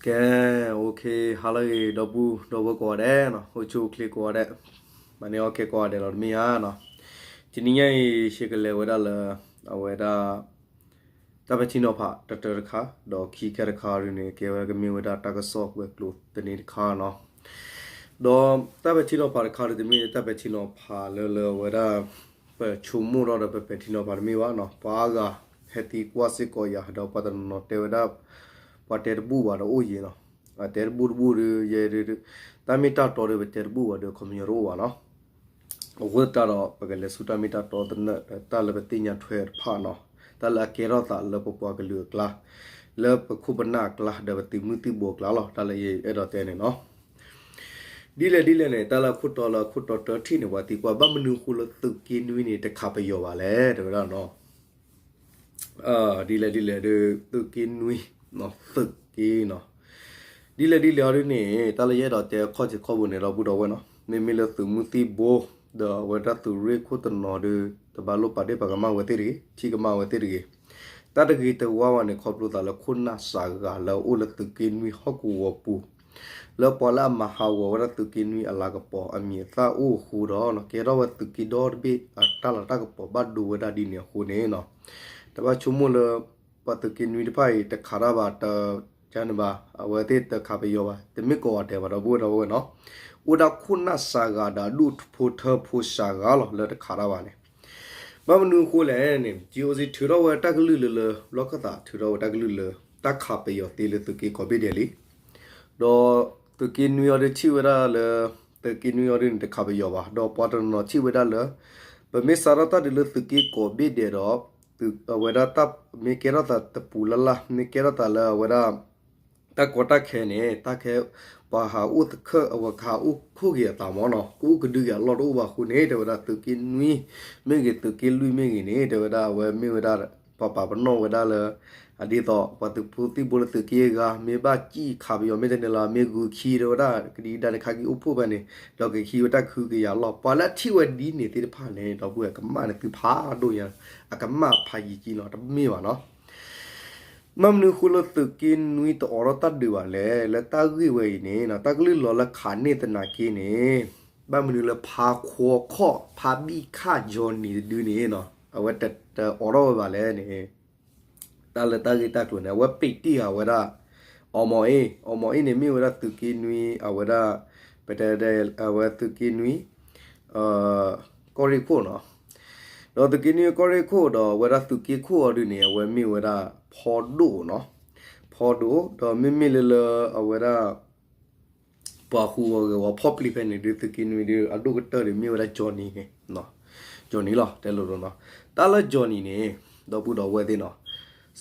ကဲ, OK, ဟါလၢအဂ့ၤ ဒီပုၢ်ဒီဝဲၢ်ကိးဂၤဒဲးနီၤ, အိၣ်ဆူၣ်အိၣ်ချ့ကိးဂၤဒဲး, မၤန့ၢ်အီၣ်ကဲကိးဂၤဒဲးလီၤ တမ့ၢ်ဧါနီၤ. တနံၤညါအံၤ ယကလဲၤဝဲဒၣ်လၢ အဝဲဒၣ် တၢ်ပဲာ်ထံနီၤဖးတတၢတခါ, ဒီးခံခါတခါဒ်န့ၣ် ကဲဝဲကမ့ၢ်ဝဲဒၣ်တၢ်ကစီၣ်ကွဲးကျိးသန့တခါနီၤ. ဒီးတၢ်ပဲာ်ထံနီၤဖးတခါဒီး တမ့ၢ်တၢ်ပဲာ်ထံနီၤဖးလၢလၢအဝဲဒၣ် ပဆိကမိၣ်ထီၣ်ဒီးပပဲာ်ထံနီၤဖးတမ့ၢ်ဘၣ်နီၤ, ပှၤအါဂၤဟဲသံကွၢ်စ့ၢ်ကီးယၤ ဒီးပှၤတနီၤနီၤတဲဝဲဒၣ် ပှၤတဲတဘူၣ်ဘၣ်ဒီးအိၣ်ယံၤနီၤ, တဲတဘူၣ်တဘူၣ်ဒီး ယဲဒၣ် တၢ်မ့ၢ်တၢ်တီဒီးပတဲတဘူၣ်ဘၣ်ဒီး ခီပညီတအိၣ်ဘၣ်နီၤ. အဃိသတးဒီး ပကလဲၤဆူတၢ်မ့ၢ်တၢ်တီသနၢၣ် တၢ်လၢပသ့ၣ်ညါထွဲတဖၣ်နီၤ, တၢ်လၢအကဲထီၣ်သးလၢပပှၤကလုာ်အကျါ, လၢပခိၣ်ပနၢ်အကျါ ဒီးပသုးမုၢ်သံၣ်ဘိအကျါလီၤ, တၢ်လၢယအဲၣ်ဒိးတဲန့ၣ်နီၤ. ဒ်လဲၣ်ဒ်လဲၣ်န့ၣ် တၢ်လၢအခိၣ်တီလၢအခိၣ်တီတၢထံၣ်န့ၣ် ပှၤသံကွၢ် ဘၣ်မနုၤအဃိလၢသုးက့နွံန့ၣ် တခးပယီၤဘၣ်လဲၣ် တဲဝဲဒၣ်နီၤ. ဒ်လဲၣ်ဒ်လဲၣ်ဒီး သုးက့နွံ, သုးက့နီၤ, ဒ်လဲၣ်ဒ်လဲၣ်အီၤဒ်န့ၣ် တၢ်လၢယအဲၣ်ဒိးတဲခီၣ်ထံးခီၣ်ဘိန့ၣ် ဒီပုၢ်ဒီဝဲၢ်နီၤ, မ့မ့ၢ်လၢသုးမုၢ်သံၣ်ဘိ ဒီးအဝဲဒၣ်သုးရ့ၣ်ခိၣ်တနီၤဒီး တဘၣ်လိၣ်ပာ်ဒ့ၣ်ပာ်ကမၣ်ဝဲသ့ၣ်တဂ့ၤ, ထံၣ်ကမၣ်ဝဲသ့ၣ်တဂ့ၤ. တၢ်တဂ့ၤတဝါဝဲန့ၣ် ခီဖျိသးလၢခိၣ်နၢ်စှၤဂၤလၢအအိၣ်လၢသုးက့နွံဟီၣ်ကဝီၤပူၤ လၢပှၤလၢအမၤဟးဂီၤဝဲဒၣ်သုးက့နွံအလၤကပီၤအမံၤအသၣ်အိၣ်အဃိဒီး ကဲထီၣ်ဝဲသုးက့ဒီတဘ့ၣ်အတၢ်လၤတၢ်ကပီၤဘၣ်ဒိဝဲဒၣ်ဒ်န့ၣ်အဃိန့ၣ်နီၤ, တဘၣ်ဆိကမိၣ်လၢ ပှၤသုးက့နွံတဖၣ်အံၤ တခးတၢ်ဘၣ်တကန့ၣ်ဘၣ်, အဝဲသ့ၣ်တခးပယီၤဘၣ်, တမ့ၢ်ကိးဂၤဒဲးဘၣ် ဒီပုၢ်ဝဲၢ်ဒီပုၢ်ဝဲၢ်နီၤ, အိၣ်ဒၣ်ခိၣ်နၢ်စှၤဂၤဒီးအဒူၣ်ဖိထၢဖိစှၤဂၤလီၤ လၢတခးတၢ်ဘၣ်န့ၣ် ဘၣ်မနုၤအဃိလဲၣ်န့ၣ် ကၠိစ့ထုးထီၣ်ဝဲတၢ်ကလုၢ်လၢလၢ ဘျီခၢၣ်သးထုးထီၣ်ဝဲတၢ်ကလုၢ်လၢ တၢ်ခးပယီၤသ့လၢသုးက့ကိးဘ့ၣ်ဒဲးလံ. ဒီးသုးက့နွံအီၤဒုးထံၣ်ဝဲဒၣ်လၢ သုးက့နွံအီၤဒုးန့ၣ် တခးပယီၤဘၣ်, ဒီးပှၤတနီၤထံၣ်ဝဲဒၣ်လၢ ပမ့ၢ်စးထီၣ်တၢ်ဒုးလၢသုးက့ကိးဘ့ၣ်ဒဲးဒီး အဝဲဒၣ်တၢ်မ့ၢ်ကဲထီၣ်သးတပူၤလၢ်လၢ် မ့ၢ်ကဲထီၣ်သးလၢအဝဲဒၣ် တၢ်ကီတၢ်ခဲန့ၣ် တၢ်ခဲ ပှၤဟးအိၣ်သခၢၣ် အဝဲကဟးအိၣ်ခိၣ်က့ၤအသးမ့ၢ်နီၤ, ကအိၣ်ကဒုက့ၤအလီၢ်တအိၣ်ဘၣ်အဃိန့ၣ် တဲဝဲဒၣ်သုးက့နွံ မ့ၢ်ဂ့ၤ သုးက့လွံၢ်မ့ၢ်ဂ့ၤန့ၣ် တဲဝဲဒၣ်အဝဲမ့ၢ်ဝဲဒၣ် ပှၤပာ်ပနီၣ်ဝဲဒၣ်လၢ အဒ်သိး ပှၤသုးဖိသံၣ်ဘိလၢသုးက့အဂၤ မ့ၢ်ဘၣ်စံၣ်ခးပယီၤမ့ၢ်တန့ၣ်လီၤ မ့ၢ်ဂုာ်ခံ တဲဝဲဒၣ် ကဒံကဒါန့ၣ် ခါက့ၤအိၣ်ဖှိၣ်ဖဲန့ၣ် ဒီးကဟံးဝဲတၢ်ခုကယာ်လီၤ. ပှၤလၢအထံၣ်ဝဲဒ်န့ၣ်သ့ၣ်တဖၣ်န့ၣ် ဒီပုၢ်ဝဲၢ် ကမၣ်န့ၢ်သုဖးဒိၣ်ညါ, အကမၣ်ဖးယံာ်ကံလီၤ တမ့ၢ်ဘၣ်နီၤ. ဘၣ်မနုၤအဃိလၢသုးက့နွံတအိးထီၣ်တၢ်ဒုးဘၣ်လဲၣ်, လၢတၢ်ဂ့ၢ်ဝဲအံၤန့ၣ် တၢ်ကလုၢ်လီၤလၢခးန့ၢ်သနာ်က့န့ၣ် ဘၣ်မနုၤလၢဖါခွါခီၣ် ဖါဘံၣ်ခၣ် Johnny တဒုန့ၣ် အဝဲတအိးထီၣ်ဝဲဘၣ်လဲၣ်န့ၣ် တၢ်လၢတၢ်ဂ့ၢ်တၢ်ကျိၤန့ၣ် အဝဲပ့းတံၢ်ဃာ်ဝဲဒၣ် အီမီၤအ့ၣ်, အီမီၤအ့ၣ်န့ၣ် မ့ၢ်ဝဲဒၣ်သုးက့နွံ အဝဲဒၣ် ပတဲဒ် အဝဲသုးက့နွံ ကီၢ်ရ့ၣ်ခိၣ်နီၤ, ဒီးသုးက့နွံကီၢ်ရ့ၣ်ခိၣ်ဒီး အဝဲဒၣ်သုးက့ခိၣ်အီၤဒုန့ၣ် အဝဲမ့ၢ်ဝဲဒၣ်ဖီဒိၣ်နီၤ, ဖီဒိၣ် ဒီးမ့မ့ၢ်လၢလၢအဝဲဒၣ် ပှၤဟူးဂဲၤဝဲဖီၣ်ပျံၤဖဲန့ၣ်ဒုး သုးက့နွံဒုး အဒိၣ်ကတၢၢ်ဒုးမ့ၢ်ဝဲဒၣ် Johnny န့ၣ်, Johnny လီၤ တဲလိၤလိၤနီၤ. တၢ်လၢ Johnny န့ၣ် ဒီပုၢ်ဒီဝဲၢ်သ့ၣ်နီၤ,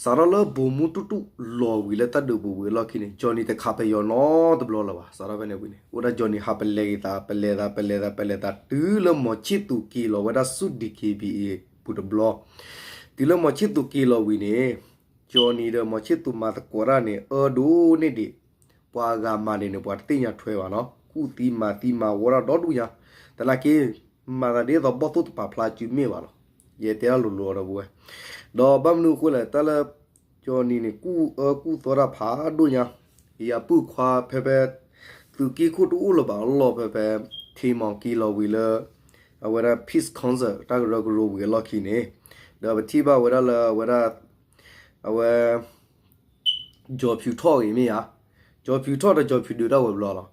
စးထီၣ်လၢဗိုလ်မှူးတူၣ်တူၣ်လီၤဝံၤလၢတၢ်ဒုးပူၤဝံၤအလီၢ်ခံန့ၣ် Johnny တခးပယီၤနီတဘျီလၢၤဘၣ်. စးထီၣ်ဖဲန့ၣ်ဝံၤန့ၣ် အိၣ်ဒၣ် Johnny ဟးပလဲၤဂ့ၤသး ပလဲၤသး ပလဲၤသး ပလဲၤသး တုၤလၢမီၤဆံၣ်သူးက့ၤလီၤဝဲဒၣ်ဆူ DKBA ပူၤတဘျီ, တုၤလၢမီၤဆံၣ်သူးက့ၤလီၤဝံၤန့ၣ် Johnny ဒီးမီၤဆံၣ်သူးမၤသကိးတၢ်န့ၣ် အၢဒိၣ်န့ၢ်ဒံး ပှၤဂၤမၤန့ၣ်န့ၣ် ပှၤတသ့ၣ်ညါထွဲဘၣ်နီၤ, ကူၣ်သံမၤသံမၤဝီတၢ်ဒီဒူၣ်ညါ, သနာ်က့ မၤသးဒ်သိးဘီၣ်သိၣ်တပာ်ဖျါစုမ့ၢ်ဘၣ်လီၤ. ယတဲတၢ်လိၤလိၤအီၤဒီပုၢ်ဝဲၢ်, ဒီးဘၣ်မနုၤအဃိလဲၣ် တၢ်လၢ Johnny န့ၣ် ကူၣ်အၢကူၣ်သီတၢ်ဖးဒိၣ်ညါ, ယပုၢ်ခွါဖဲဖဲ သုးက့ခိၣ်တအိၣ်လၢၤဘၣ်အလီၢ်ဖဲဖဲ ထံမီၤက့ၤလီၤဝံၤလၢ အဝဲဒၣ် Peace Council တၢ်ကရၢကရိဝံၤအလီၢ်ခံန့ၣ်, ဒီးပထံၣ်ဘၣ်ဝဲဒၣ်လၢအဝဲဒၣ် အဝဲ ကၠီၤဖၠူးထီၣ်ဂ့ၤမ့ၢ်ဧါ, ကၠီၤဖၠူးထီၣ်ဒီးကၠီၤဖၠူးဒုးတၢ်ဝဲၤဘျီလီၤ.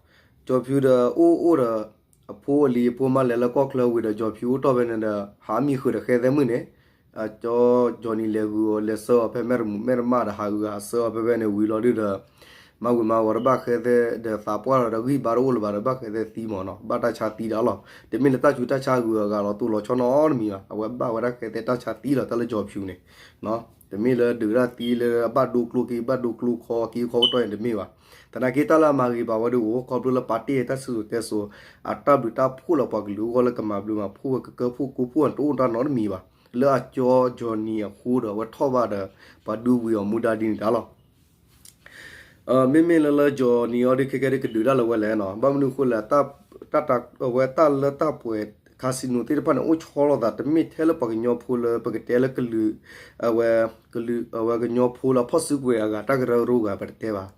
ကၠီၤဖၠူးဒီးအိၣ်အိၣ်ဒီး အဖိအလံၤအဖိမါလဲၤလၢကီၢ်ချၢဝံၤဒီး ကၠီၤဖၠူးအိၣ်ထီၣ်ဖဲန့ၣ်ဒီး ဟးမံဃုာ်ဒီးဃဲသဲမုၣ်န့ၣ်, အကၠီ Johnny လဲၤဂုာ်အီၤလဲၤဆှၢအီၤဖဲမဲၢ်တမူးမဲၢ်တမးဒီး ဟးဂုာ်ဟးဆှၢအီၤဖဲဖဲန့ၣ်ဝံၤလီၤဒုးဒီး မၤဝံၤမၤဝီၤဒီးဘၣ်ဃဲသဲဒီးသးပှၢ်လီၤဒီး ဂံၢ်ဘါတအိၣ်လၢၤဘၣ်ဒီး ဘၣ်ဃဲသဲသံမ့ၢ်နီၤ, ဘၣ်တၢ်ဆါသံဒၣ်လီၤ. တမ့ၢ်လၢတၢ်ဆူးတၢ်ဆါဂုၤအဂၤလီၤ တိၢ်လီၤဆီနီတမံၤဘၣ်, အဝဲဘၣ်ဝဲဒၣ်ဃဲသဲတၢ်ဆါသံလီၤ တၢ်လၢကၠီၤဖၠူးန့ၣ် တမ့ၢ်လၢဒုးတၢ်သံလၢအဘၣ်ဒိကျိက့ၤ ဘၣ်ဒိကျိခီက့ၤခီကတီၢ်န့ၣ် တမ့ၢ်ဘၣ်. သနာ်က့တၢ်လၢအမၤဂ့ၤဘၣ်ဝဲဒၣ်အိၣ် ခီဖျိလၢပာ်တ့ၢ်တၢ်စံၣ်စိၤတဲစိၤ အတၢ်ဘျုးတၢ်ဖှိၣ်လၢပှၤကလုာ်အဂီၢ်လၢကမၤဘျုးမၤဖှိၣ်ဝဲကကၢၢ်ဖှိၣ်ကိးဖှိၣ်န့ၣ် တအိၣ်တၢ်နီတမံၤဘၣ်. လၢအကၠီ Johnny အဃိဒီး အဝဲထီၣ်ဘၣ်ဒီး ပှၤဒုးဝံၤအီၤမူဒါဒ်န့ၣ်တၢ်လီၤ. မ့မ့ၢ်လၢလၢ Johnny အီၤဒုးခဲကဲဒုးကဒုးတၢ်လၢဝဲလဲၣ်နီၤ, ဘၣ်မနုၤအဃိလဲၣ် အဝဲတၢ်လၢတၢ်ပှဲၤ casino သ့ၣ်တဖၣ်န့ၣ် အိၣ်ဆီလီၤသး တမ့ၢ်ထဲလၢပှၤကညီဖိလၢပကတဲလၢကလုာ် အဝဲ ကလုာ် အဝဲကညီဖိလၢအဖီၣ်စုကဝဲၤအဂၤတၢ်ကရၢကရိဂၤ ပတတဲဘၣ်.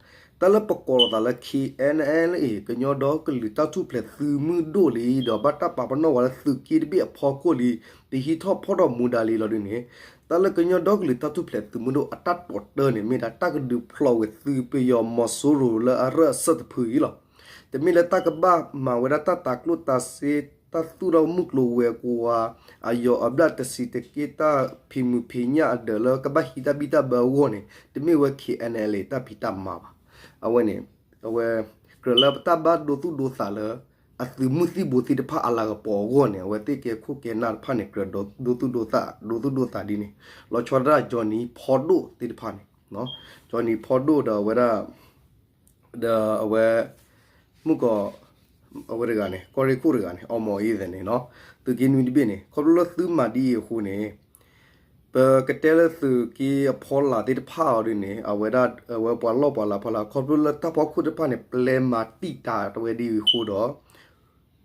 တၢ်လၢပကိးလီၤသးလၢ K N L A ကညီဒီကလုာ်တၢ်ထူၣ်ဖျဲးသုးမုၢ်ဒိၣ်လံ ဒီးဘၣ်တၢ်ပာ်ပနီၣ်ဝဲလၢသုးက့တဘ့ၣ်အဖီခိၣ်လံ, တဟံးထီၣ်ဖီၣ်ထီၣ်မူဒါလံလီၤဒ်န့ၣ်, တၢ်လၢကညီဒီကလုာ်တၢ်ထူၣ်ဖျဲးသုးမုၢ်ဒိၣ်အတၢ်တိာ်တၢန့ၣ် မ့ၢ်ဒၣ်တၢ်ကဒုးဖျိးဝဲသုးပယီၤမီၤစိရိၤလၢအရၢၢ်အစၢၢ်တဖုအံၤလီၤ. တမ့ၢ်လၢတၢ်ကဘၣ်မၤဝဲဒၣ် တၢ်တၤကျိၣ်တၤစ့, တၢ်သူၣ်ထီၣ်မုၢ်ကျိၤဝဲၤကွာ်, အယီၤအဘျၣ်တဆံးတက့ၢ်, တၢ်ဖံးမုၢ်ဖံးညၣ်အဒၢးလၢကဘၣ်ဟံးတၢ်ဘံၣ်တၢ်ဘၢအဂီၢ်န့ၣ် တမ့ၢ်ဝဲ K N L A တၢ်ဖံးတၢ်မၤဘၣ်. အဝဲန့ၣ် အဝဲ ကြၢးလၢပတၢ်ဘၣ်ဒိသူၣ်ဒိသးလၢ အသုးမုၢ်သံၣ်ဘိသ့ၣ်တဖၣ်အလၤကပီၤအဂီၢ်န့ၣ် အဝဲသ့ၣ်ကဲခိၣ်ကဲနၢ်တဖၣ်န့ၣ် ကြၢးဒိသူၣ်ဒိသး ဒိသူၣ်ဒိသးဒ်န့ၣ်, လီၤဆီဒၣ်တၢ် Johnny ဖီဒိၣ်သ့ၣ်တဖၣ်န့ၣ်, Johnny ဖီဒိၣ်ဒီးအဝဲဒၣ် ဒီးအဝဲ မုၣ်ကီၤ အဝဲတဂၤန့ၣ် ကီၢ်ရ့ၣ်ခိၣ်တဂၤန့ၣ် အီမီၤအံၤသ့ၣ်န့ၣ်, သုးက့နွံတဘ့ၣ်န့ၣ် ခီဖျိလၢသုမၤဒ်အံၤအဃိန့ၣ် ပကတဲလၢသုးက့အဖီလာ်သ့ၣ်တဖၣ်အီၤဒ်န့ၣ် အဝဲဒၣ် အဝဲပှၤလီၢ်ပှၤလၤဖီလာ် ခီဖျိလၢတၢ်ဖီခိၣ်တဖၣ်န့ၣ် ပျဲမၤတံာ်တာ်ဝဲဒ်အံၤအဃိဒီး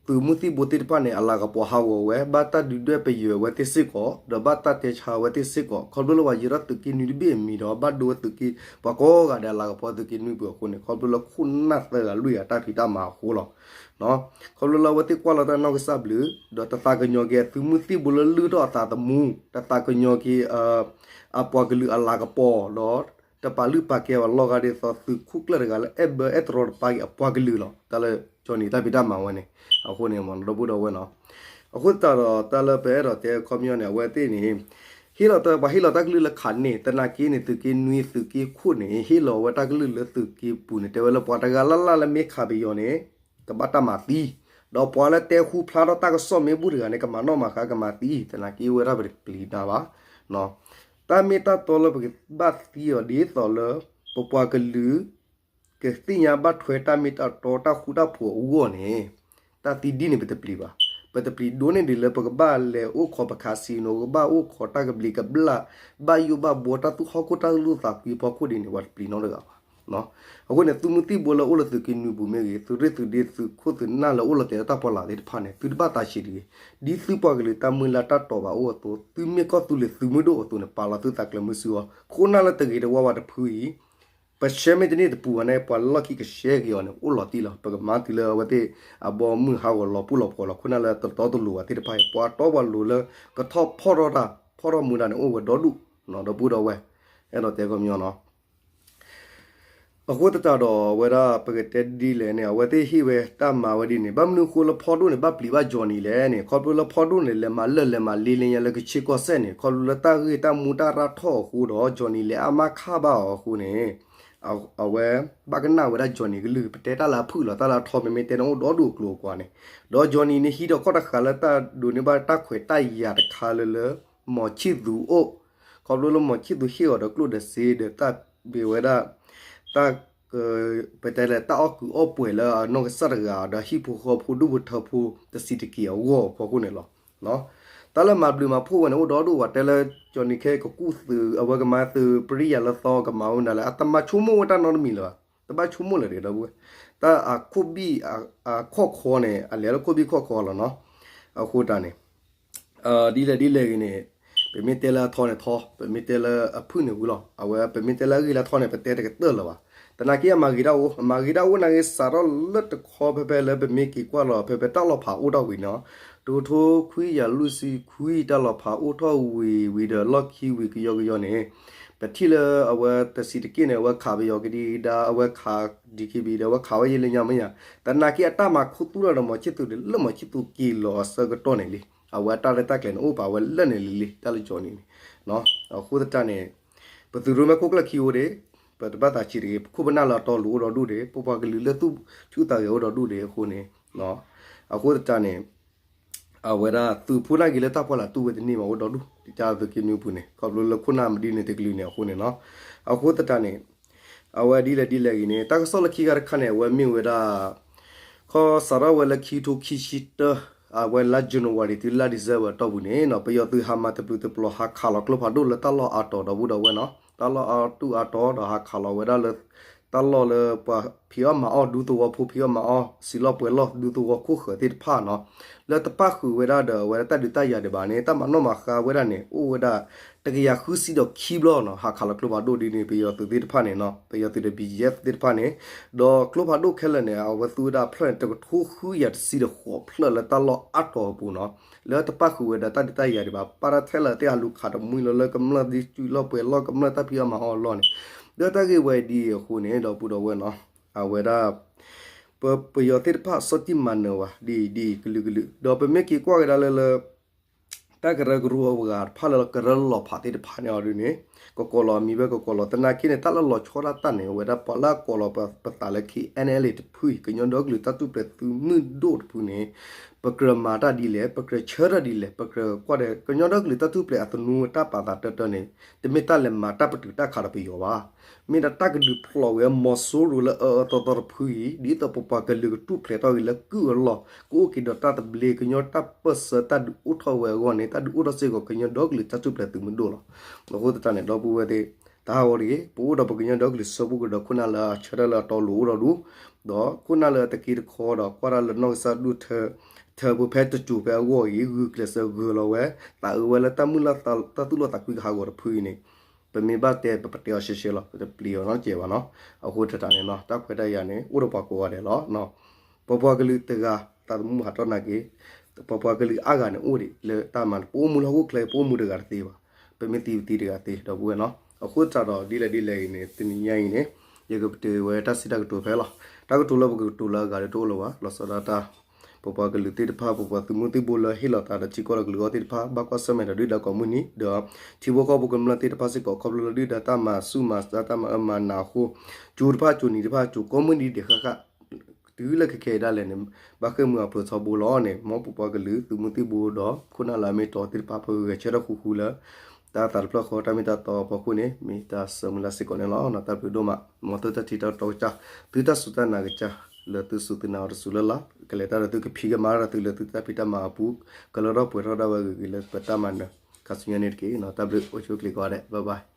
သုးမုၢ်သံၣ်ဘိသ့ၣ်တဖၣ်န့ၣ် အလၤကပီၤဟးဂီၤဝဲ ဘၣ်တၢ်ဒုၣ်ဒွဲၣ်ပယီၤဝဲသ့ၣ်စ့ၢ်ကီး ဒီးဘၣ်တၢ်တဲဆါဝဲသ့ၣ်စ့ၢ်ကီး ခီဖျိလၢပှၤယဲၤထီၣ်သုးက့နွံတဘ့ၣ်အမံၤဒီး ဘၣ်ဒိဝဲသုးက့ ပှၤကိးဂၤဒဲးအလၤကပီၤသုးက့နွံပူၤအဃိန့ၣ် ခီဖျိလၢခိၣ်နၢ်သၢဂၤလွံၢ်ဂၤတၢ်ဖံးတၢ်မၤအဃိလီၤ. ခီဖျိလၢအဝဲသ့ၣ်ကွၢ်လီၤတၢ်နီၢ်ကစၢ်ဘျုး ဒီးတသးကညီၤက့ၤအသုးမုၢ်သံၣ်ဘိလၢလုၢ်ထီၣ်အသးသမူ တသးကညီၤက့ၤ အပှၤကလုာ်အလၤကပီၤဒီး တပာ်လုၢ်ပာ်ကဲပှၤလီၢ်ဂၤဒ်သိးသုးခိၣ်ကျၢၢ်တဂၤလၢအဲၣ်ဘၢအဲၣ်တရီတပါက့ၤအပှၤကလုာ်လီၤ. တၢ်လၢ Johnny တၢ်ဖံးတၢ်မၤဝဲန့ၣ် အဃိန့ၣ် ဒီပုၢ်ဒီဝဲၢ်နီၤ အဃိသတးဒီး တၢ်လၢပအဲၣ်ဒိးတဲခီပညီန့ၣ် အဝဲသ့ၣ်န့ၣ် ဟ့ၣ်လီၤတၢ် ပှၤဟ့ၣ်လီၤတၢ်ကလုၢ်လၢခးန့ၣ် သနာ်က့န့ၣ် သုးက့နွံသုးက့ခိၣ်န့ၣ် ဟ့ၣ်လီၤဝဲတၢ်ကလုၢ်လၢသုးက့ပူၤန့ၣ် တဲဝဲလၢပှၤတဂၤလၢ်လၢ်လၢမ့ၢ်ခးပယီၤန့ၣ် ကဘၣ်တၢ်မၤသံ, ဒီးပှၤလၢတဲဃူဖျါထီၣ်တၢ်ကစီၣ်မ့ၢ်ဘူၣ်တဂၤန့ၣ် ကမၤနီၣ်မၤဃါကမၤသံ, သနာ်က့ဝဲဒၣ်ပတပျံၤနၤဘၣ်. တၢ်မ့ၢ်တၢ်တီလၢပကဘၣ်သံအီၤဒ်သိးလၢ ပပှၤကလုာ် ကသ့ၣ်ညါဘၣ်ထွဲတၢ်မ့ၢ်တၢ်တီတၢ်ဃူတၢ်ဖိးအဂီၢ်န့ၣ် တၢ်သံဒ်န့ၣ်ပတပျံၤဘၣ်. ပတပျံၤဒိၣ်န့ၢ်ဒံးလၢပကဘၣ်လဲၤအိၣ်ခိးပcasino ကဘၣ်အိၣ်ခိးတၢ်ကဘျံးကဘျၣ် ဘၣ်ယိၣ်ဘၣ်ဘှီတၢ်သူၣ်ဟီၣ်ခိၣ်တၢ်သူၣ်ဖှံသးညီအဖီခိၣ်ဒ်န့ၣ် ပှၤတပျံၤနီတဂၤဘၣ်. အဃိန့ၣ် သုးမုၢ်သံၣ်ဘိလၢအိၣ်လၢသုးက့နွံပူၤမ့ၢ်ဂ့ၤ သုးရ့ၣ်သုးဒ့သုးခိၣ်သုးနၢ်လၢအိၣ်လီၤတဲာ်လၢတၢ်ဖီလာ်သ့ၣ်တဖၣ်န့ၣ် သုတဘၣ်သးဆံးတဂ့ၤ. ဒ်သုပှၤကလုာ်တၢ်မုၢ်လၢ်တၢ်တီာ်ဘၣ်အိၣ်အသိး သုမ့ၢ်ကီၢ်သူလ့ၤသုးမုၢ်ဒိၣ်အသိးန့ၣ် ပာ်လီၤသုသးကျၢၤမုဆူအီၤ ခိၣ်နၢ်လၢတဂ့ၤတဝါဝဲတဖုအံၤ ပဆှၢမ့ၢ်တန့ၢ်တပူၤဘၣ်န့ၣ် ပှၤလၢလီၢ်ခံကဆှၢက့ၤအီၤန့ၣ် အိၣ်လီၤတံၢ်လီၤ. ပကမၤတုၤလၢအဝဲသ့ၣ်အဘီအမုၢ်ဟးဂီၤလီၤပူၤလီၤဖှီၣ်လီၤ ခိၣ်နၢ်လၢတတီတလိၤဘၣ်သ့ၣ်တဖၣ်အံၤ ပှၤတီပှၤလိၤလၢကထီၣ်ဖီၣ်ထီၣ်တၢ် ဖီၣ်ထီၣ်မူဒါန့ၣ် အိၣ်ဝဲဒီဒူၣ် ဒီပုၢ်ဒီဝဲၢ် အဲၣ်ဒိးတဲခီပညီနီၤ အဃိသတးဒီး အဝဲဒၣ်ပကတဲဒ်လဲၣ်န့ၣ် အဝဲသ့ၣ်ဟ့ၣ်ဝဲတၢ်မၤဝဲဒ်န့ၣ် ဘၣ်မနုၤအဃိလၢဖီဒိၣ်န့ၣ် ဘၣ်ပျံၤဘၣ် Johnny လဲၣ်န့ၣ် ခီဖျိလၢဖီဒိၣ်န့ၣ် လဲၤမၤလၢာ်လဲၤမၤလ့လၢညါလၢကဆ့ကီၢ်စဲၣ်န့ၣ် ခီဖျိလၢတၢ်ဂ့ၢ်တၢ်မူတၢ်ရၢ်ထီၣ်အဃိဒီး Johnny လဲၤအါမးခၣ်ဘၣ်အီၤအဃိန့ၣ် အဝဲဘၣ်ကနၣ်ဝဲဒၣ် Johnny ကလုၢ် ပတဲတၢ်လၢအဖုၣ်လီၤ တၢ်လၢအထီမ့မ့ၢ်တဲန့ၣ် အိၣ်ဒီဒူၣ်အကျိၤအကွာ်န့ၣ် ဒီး Johnny န့ၣ် ဟံးထီၣ်ခီၣ်တဃာ်လၢတၢ်ဒိးန့ၢ်ဘၣ်တၢ်ခွဲးတၢ်ယာ်တခါလၢလၢ မီၤခၠံၣ်သူၤအိၣ် ခီဖျိလၢမီၤခၠံၣ်သူၤဟ့ၣ်အီၤဒီးကျိၣ်ဒီးစ့ဒီးတၢ်ဘ့ၣ်ဝဲဒၣ် တၢ် ပတဲလၢတၢ်အီၣ်ကုးအီၣ်ပှဲၤလၢအနီၢ်ကစၢ်တဂၤ ဒီးဟံၣ်ဖိဃီဖိဒူၣ်ဖိထၢဖိတဆံးတက့ၢ်အဂီၢ်အဖီခိၣ်န့ၣ်လီၤ. တၢ်လၢမၤဘျုးမၤဖှိၣ်ဝဲန့ၣ် အိၣ်ဒီဒူၣ်ဝဲတဲလၢ Johnny ခဲကကူၣ်သုး အဝဲကမၤသုးပရိယာ်လၢသီကမၤဝဲနၤလၢ အတမၤဆိကမိၣ်ဝဲတၢ်နီတမံၤလၢၤဘၣ်. တဘၣ်ဆိကမိၣ်လၢၤတဂ့ၤဒီပုၢ်ဝဲၢ် တၢ်အခိၣ်ဘံၣ်အခီၣ်ခီန့ၣ် အလဲၤလၢခိၣ်ဘံၣ်ခီၣ်ခီလီၤနီၤ. အဃိတၢ်န့ၣ် ဒ်လဲၣ်ဒ်လဲၣ်ဂ့ၤန့ၣ် ပမ့ၢ်တဲလၢအထီန့ၣ်ထီ ပမ့ၢ်တဲလၢအဖုၣ်န့ၣ်ဝံၤလီၤ. အဝဲပမ့ၢ်တဲလၢအဂ့ၢ်လၢအထီန့ၣ် ပတဲတကတၢၢ်လၢၤဘၣ်. သနာ်က့အမၤဂ့ၤဒၣ်အိၣ် အမၤဂ့ၤဒၣ်အိၣ်နာ်က့ စးထီၣ်လၢတခီဖဲဖဲလၢပမ့ၢ်က့ၤကွၢ်လီၤ ဖဲဖဲတၢ်လီၤဖးအိၣ်ထီၣ်ဝံၤန့ၣ် တကထိခွံကယၤလွံၢ်ဆံခွံ တၢ်လီၤဖးအိၣ်ထီၣ်ဝံၤဝံၤဒီး လီၢ်ခံဝံၤကယီကယီန့ၣ် ပထံၣ်လၢအဝဲတဆံးတက့ၢ်န့ၣ် အဝဲခးပယီၤကဒံကဒါ အဝဲခး DKBA ဒီး အဝဲခးဝဲယဲလၢညါမ့ၢ်ယါ သနာ်က့အတၢ်မၤခူသူၣ်တၢ်ဒီး မီၤခၠံၣ်သူၤန့ၣ် လၢမီၤခၠံၣ်သူၤက့ၤလီၤအဆၢကတီၢ်န့ၣ်လံ. အဝဲတၢ်ရဲၣ်တၢ်ကျဲၤန့ၣ် အိၣ်ပာ်ဝဲလၢာ်န့ၣ်လံလံ တၢ်လၢ Johnny န့ၣ် အဃိသတးန့ၣ် ပသုးရိၣ်မဲခိၣ်ကျၢၢ်ခံအိၣ်ဒံး ပတဘၣ်သးဆံးတဂ့ၤ ပခိၣ်ပနၢ်လၢအတီအလိၤအိၣ်ဒီဒူၣ်ဒံး ပပှၤကလုာ်လၢသူၣ်ဆူၣ်သးဂဲၤအိၣ်ဒီဒူၣ်ဒံးအဃိန့ၣ် အဃိသတးန့ၣ် အဝဲဒၣ်သုးဖိနာ်က့ၤလၢတၢ်ဖီလာ်တူၢ်ဝဲတန့ၢ်မး အိၣ်ဒီဒူၣ် တၢ်သုးက့နွံပူၤန့ၣ် ခီဖျိလၢခိၣ်နၢ်မဒ်န့ၣ်တကလုာ်န့ၣ်အဃိန့ၣ်လီၤ. အဃိသတးန့ၣ် အဝဲဒ်လဲၣ်ဒ်လဲၣ်ဂ့ၤန့ၣ် တၢ်ကစီၣ်လၢခံခါတခါန့ၣ် အဝဲမ့ၢ်ဝဲဒၣ် ခီစးထီၣ်ဝဲလၢခံကထိခံဆံတၢ အဝဲလါ January တုၤလါ December အတီၢ်ပူၤန့ၣ် ပယီၤသုးဟးမၤတပျုာ်တပျီၤ ဟးခးလီၤကျိဖးဒိၣ်လၢတၢ်လီၢ်အါတီၤဒီပုၢ်ဒီဝဲၢ်နီၤ တၢ်လီၢ်အါတူၢ်အါတီၤဒီးဟးခးလီၤဝဲဒၣ်လၢ တၢ်လီၢ်လၢပှၤဖံးအီၣ်မၤအီၣ်ဒူသဝီဖိ ဖံးအီၣ်မၤအီၣ် စံးလီၢ်ပှဲၤလီၢ်ဒူသဝီခိၣ်ဃၢၤသ့ၣ်တဖၣ်နီၤ, လၢတပၣ်ဃုာ်ဝဲဒၣ်ဒီး အဝဲဒၣ်တၢ်ဒုးတၢ်ယၤဒံးဘၣ်န့ၣ် တၢ်မၤနီၣ်မၤဃါဝဲဒၣ်န့ၣ် အိၣ်ဝဲဒၣ် တကယၤဃုဆံဒီးခံဘျီနီၤ, ဟးခးလီၤကျိဖးဒိၣ်ဒ်န့ၣ် ပယီၤသုးသ့ၣ်တဖၣ်န့ၣ်နီၤ, ပယီၤသုးဒီး ဘီၣ်ကၠ့ၣ်သ့ၣ်တဖၣ်န့ၣ်, ဒီးကျိဖးဒိၣ်ခဲလၢာ်န့ၣ် အဝဲသူဝဲဒၣ်ဖျၢၣ်န့ၣ် တကထိဃုကယၤတဆံဒီးဃိးဖျၢၣ်လၢတၢ်လီၢ်အါတီၤအပူၤနီၤ, လၢတပၣ်ဃုာ်ဝဲဒီးတၢ်ဒုးတၢ်ယၤဒံးဘၣ် ပၣ်တၢ်ထဲလၢာ်တ့ၢ်အလူၤခးတမှံလီၤလၢကမျၢၢ်ဒ်စံးလီၢ်ပှဲၤလီၢ် ကမျၢၢ်တၢ်ဖံးအီၣ်မၤအီၣ်အလီၢ်န့ၣ်, ဒီးတၢ်ဂ့ၢ်ဝဲဒ်အံၤအဃိန့ၣ် ဒီပုၢ်ဒီဝဲၢ်နီၤ, အဝဲဒၣ် ပ ပယီၤသ့ၣ်တဖၣ်စီၤတံၢ်မၤနၢၤဝဲ ဒ်အံၤဒ်အံၤကလုာ်ကလုာ် ဒီးပမ့ၢ်က့ၤကွၢ်ကဒါလၢလၢ တၢ်ကရၢကရိအဂၤတဖၣ်လၢကရၢလီၤဖးသ့ၣ်တဖၣ်န့ၣ်အီၤဒ်န့ၣ်, ကကိးလီၤအမံၤဖဲကကိးလီၤသနာ်က့န့ၣ် တၢ်လၢလီၤဆီဒၣ်တၢ်န့ၣ် အဝဲဒၣ်ပှၤလၢအကိးလီၤပသးလၢ ခ့ၣ်အဲၣ်ၣ်အဲၣ်လ်အ့ၣ် တဖုအံၤ ကညီဒီကလုာ်တၢ်ထူၣ်ဖျဲးသုးမုၢ်ဒိၣ်တဖုန့ၣ်, ပကြၢးမၤတၢ်ဒ်လဲၣ် ပကြၢးဆၢထၢၣ်ဒ်လဲၣ် ပကြၢးကွၢ်ဒီး ကညီဒီကလုာ်တၢ်ထူၣ်ဖျဲးအသနူတၢ်ပာ်သးတၢတၢန့ၣ် တမ့ၢ်တၢ်လဲၤမၤတၢ်ပတုာ်တၢ်ခးဒီးပယီၤဘၣ်. မ့ၢ်ဒၣ်တၢ်ကဒုးဖျိးဝဲမီၤစိရိၤလၢအအၢအၢသီသီတဖုအံၤ ဒ်သိးပပှၤကလုာ်ကထူၣ်ဖျဲးထီၣ်ဂ့ၤလၢကုၢ်အလီၢ် ကအိၣ်က့ၤဒီးတၢ်သဘျ့ ကညီတၢ်ပၢၢ်ဆၢတၢ်ဒုးအိၣ်ထီၣ်ဝဲအဂီၢ်န့ၣ် တၢ်ဒုးအိၣ်ထီၣ်စ့ၢ်ကီးကညီဒီကလုာ်တၢ်ထူၣ်ဖျဲးသုးမုၢ်ဒိၣ်လီၤ. အဃိသတးန့ၣ် ဒီပုၢ်ဝဲၢ်သ့ၣ် တၢ်ဟးဂီၤတဂ့ၤ ပအိၣ်ဒီးပကညီဒီကလုာ်စၢဖှိၣ်ကဒီးခိၣ်နၢ်လၢအဆၢထၢၣ်လၢအတီအလိၤအိၣ်ဒီးဒူၣ်, ဒီးခိၣ်နၢ်လၢအတက့တခီဒီး ကွၢ်တၢ်လၢနီၢ်ကစၢ်ဒူၣ်ထၢ ထၢပှဲၤဖဲတစိၤဖဲအဂီၢ်အံၤ ဂုာ်ကျဲးစၢးဂၢၤလီၤဝဲ သးအုးဝဲလၢတၢ်မုၢ်လၢ်တၢ်သူၣ်လီသးကွံကဟးဂီၤတဖုအံၤန့ၣ်, ပမ့ၢ်ဘၣ်တဲပပတဲအီၤရှဲရှဲလီၤ ပတပျံၤအီၤနီတစဲးဘၣ်နီၤ. အဃိသတးန့ၣ်နီၤ တၢ်ခွဲးတၢ်ယာ်န့ၣ် အိၣ်ဒီးပှၤကိးဂၤဒဲးလီၤ. ပပှၤကလုာ်တဂၤ သးသမူဟးထီၣ်နာ်က့ ပပှၤကလုာ်အါဂၤန့ၣ်အိၣ်ဒံးလၢတၢ်မၤ ပအိၣ်မူလၢဟီၣ်ခိၣ်ချၢ ပအိၣ်မူတဂၤတသ့ဘၣ်, ပမ့ၢ်သံပသံတဂၤသ့ ဒီပုၢ်ဝဲၢ်နီၤ. အဃိသတးဒီးဒ်လဲၣ်ဒ်လဲၣ်အံၤန့ၣ် တနံၤညါအံၤန့ၣ် ယကပတုာ်ဝဲတၢ်စံးတၢ်ကတိၤဖဲလီၤ. တၢ်ကတိၤလၢပကကတိၤလၢအဂၤဒီးတအိၣ်လၢၤဘၣ် လီၤဆီဒၣ်တၢ် ပပှၤကလုာ်သ့ၣ်တဖၣ် ပပှၤသုးမုၢ်သံၣ်ဘိလၢဟ့ၣ်လီၤသးဒီးထံကီၢ်ဒီးကလုာ်အဂီၢ်သ့ၣ်တဖၣ် ဘၣ်ကွၢ်ဆၢၣ်မဲာ်ဒီးဒုၣ်ဒါကိးမုၢ်နံၤ ဒီးထံဖိကီၢ်ဖိကမျၢၢ်သ့ၣ်တဖၣ်စ့ၢ်ကီး ခီဖျိလၢဒုၣ်ဒါတၢ်မၤဆူၣ်မၤစၢ်တၢ်မၤအၢမၤနးအဃိ ကၠိတဖၣ်ကၠိနံၤတဖၣ်ကၠိကိးမုၢ်နံၤဒဲးဃၣ်ဃၣ် တုၤလၢခဲခဲအံၤဒၣ်လဲာ်န့ၣ် ဘၣ်ဃ့ၢ်မှံဟးဖျိးထီဘိလီၤန့ၣ် မ်ပပှၤကလုာ်သုးမုၢ်သံၣ်ဘိဒီး ခိၣ်နၢ်လၢအမ့ၢ်တီသ့ၣ်တဖၣ် ပဂဲၤဆၢထၢၣ်ဃူဃူလၢ တၢ်သးတဖျၢၣ်ဃီ တၢ်မ့ၢ်တၢ်တီအဖီခိၣ်န့ၣ် မ့ၢ်တၢ်ဆၢမုၢ်လၢ်စ့ၢ်ကီးန့ၣ်လီၤ. တၢ်ဘျုးဒိၣ်မး မ်သုတၢ်ထံၣ်တၢ်တီကစၢ် သုတၢ်စူၢ်တၢ်နာ်ကစၢ် လၢသုစူၢ်သုနာ်အီၤတစူၢ်လၢ်လၢ် ကလဲၤတၢ်ဒီးသုကဖံးကမၤတၢ်ဒီးသုလၢသုတၢ်ဖံးတၢ်မၤအပူၤ ကလၢထီၣ်ပှဲၤထီၣ်ဒၣ်ဝဲဂ့ၤဂ့ၤလၢပတၢ်မၤနၢၤ ခါဆူညါန့ၣ်တက့ၢ်. တၢ်ဘျုးအိၣ်ဆူၣ်အိၣ်ချ့ကိးဂၤဒဲး bye bye.